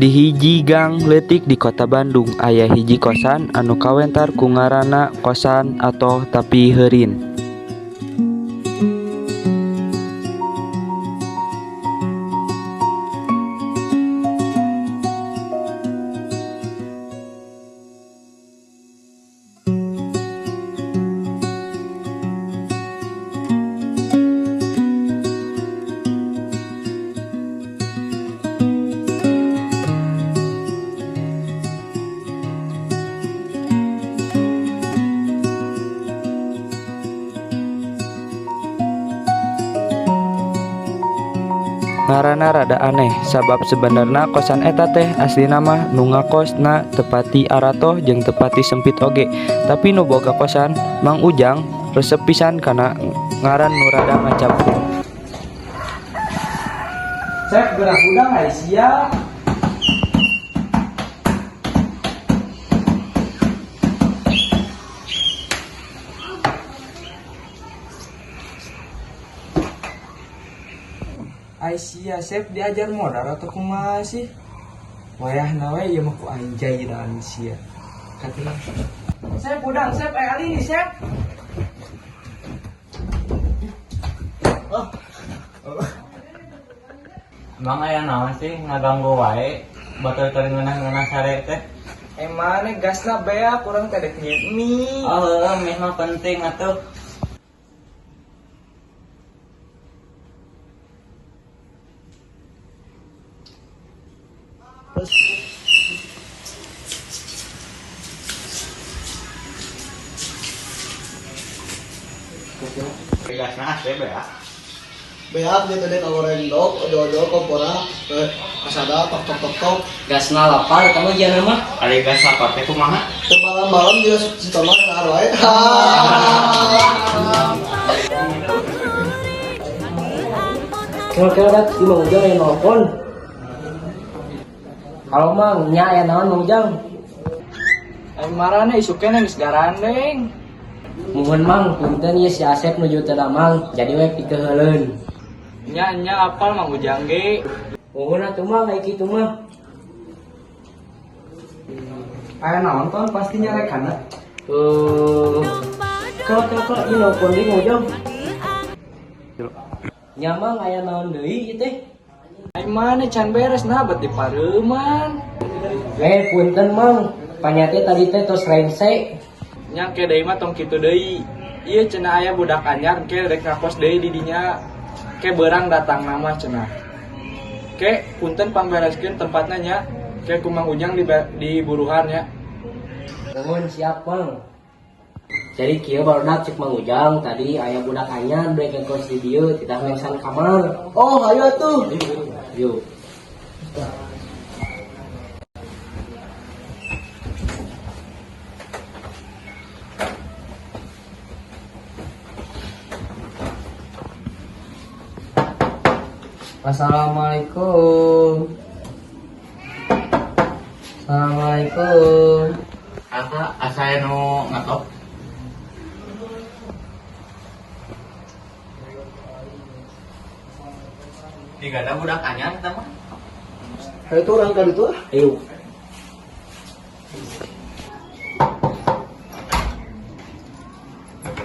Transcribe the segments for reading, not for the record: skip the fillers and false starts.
Di hiji gang leutik di Kota Bandung aya hiji kosan anu kawentar ku ngaranna Kosan Atoh Tapi Heurin. Ngaranna rada aneh sabab sebenarna kosan eta teh aslina mah nu ngakosna teu pati aratoh jeung teu pati sempit oge, tapi nu boga kosan, Mang Ujang, resep pisan kana ngaran nu rada ngacabrik. Sep geura hudang ai sia. Ai sia Sep diajar modal atau kumaha sih? Wayahna we ieu mah ku aing jairan sia. Katilang. Sep hudang Sep aya ali nih Sep. Oh. Emang aya naon sih ngaganggu wae batur keur ngeunah-ngeunah sare teh? Emang gasna beak urang teh dek nyieun mie. Oh heueuh mie mah penting atuh. Gasna asli beak. Beak dia tadi ngagoreng dog, ojo-ojo kompora, kasada tok tok tok tok. Gasna lapar kamu jangan mah. Ari gas lapar teh kumaha? Teu malam-malam dia si Toma ngar wae. Kira-kira dat si Mang Ujang yang nelfon. Halo Mang, nya aya naon Mang Ujang? Ai marane isuk keneh geus garandeng. Muhun Mang, punten ieu si Asep nuju teu damang, jadi we pikeuheuleun. Nya nya apal Mang Ujang ge. Muhun atuh Mang, aya kitu mah. Aya naon ton pasti nyarekanna. Kalau kalau kalau ieu nelfon deui Mang Ujang. Nya Mang aya naon deui ieu teh? Ai maneh can beres nah bet di pareuman. Punten Mang, panyate tadi teh tos rengse. Nya ke deui mah tong kitu deui. Ieu cenah aya budak anyar ke rek ngakos deui di dinya. Ke beurang datang nama cenah. Ke punten pangbereskeun tempatna nya. Ke ku Mang Ujang di buruhan nya. Nuhun siap Mang. Jadi kieu barudak cek Mang Ujang tadi aya budak anyar rek ngakos di dieu titah mengsan kamar. Oh, hayu atuh. Yuk. Assalamualaikum. Assalamualaikum. Asa asa nu ngetok. Digada budak anyar eta mah. Hayu tuh urang ka ditu ah. Ayo.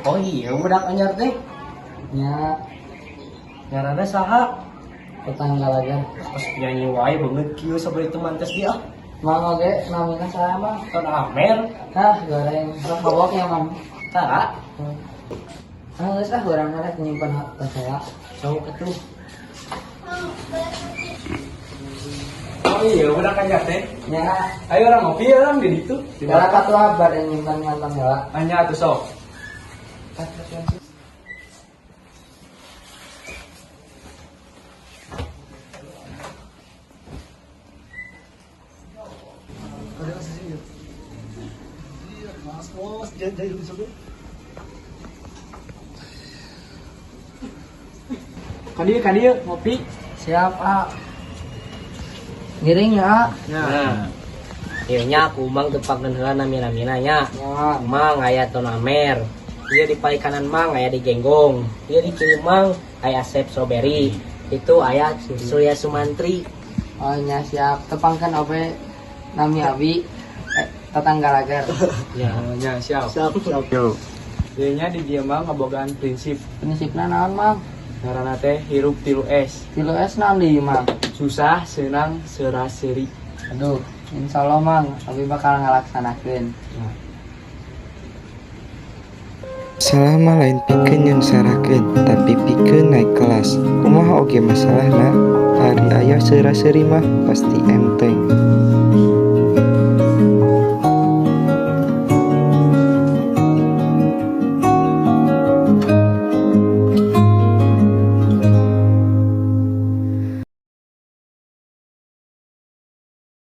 Oh iya budak anyar teh. Nya Ngaranna saha? Tetangga lagi. Pas penyanyi wae beungeut kieu sabari teman tes dia. Mang oge namina saha Mang? Ton Amer. Hah, goreng. Rok mabok ya Mang. Tara. Ah, geus ah urang mah rek nyimpen tas heula. Sok atuh. Oh iya budak anyar teh. Nya, Ayo urang ngopi urang di ditu. Di heula ka tuh bade nyimpen kantong heula. Anya atuh sok. Mas, jadi disebut. Ka dieu ngopi. Siap, A. Ngiring ya, A. Nah. Ieu nya aku Mang tepangkeun heula nami-namina nya. Ya. Mang aya Ton Amer. Ieu di paling kanan Mang aya di Genggong. Ieu di kiri Mang aya Asep Strawberry. Itu aya Surya Sumantri. Oh nya, siap. Tepangkeun oge nami abi Tatang Galager. Ya. Oh, nya, siap. Siap, siap. Dieu nya di dieu mah ngabogaan prinsip. Prinsipna naon, Mang? Ngaranna teh hirup 3S. 3S naon deui, Mang? Susah, senang, sera-seri. Aduh, insyaallah, Mang, abi bakal ngalaksanakeun. Masalah mah lain pikeun nyengsarakeun, tapi pikeun naik kelas. Kumaha oge masalahna, ari aya seura-seuri mah pasti enteng.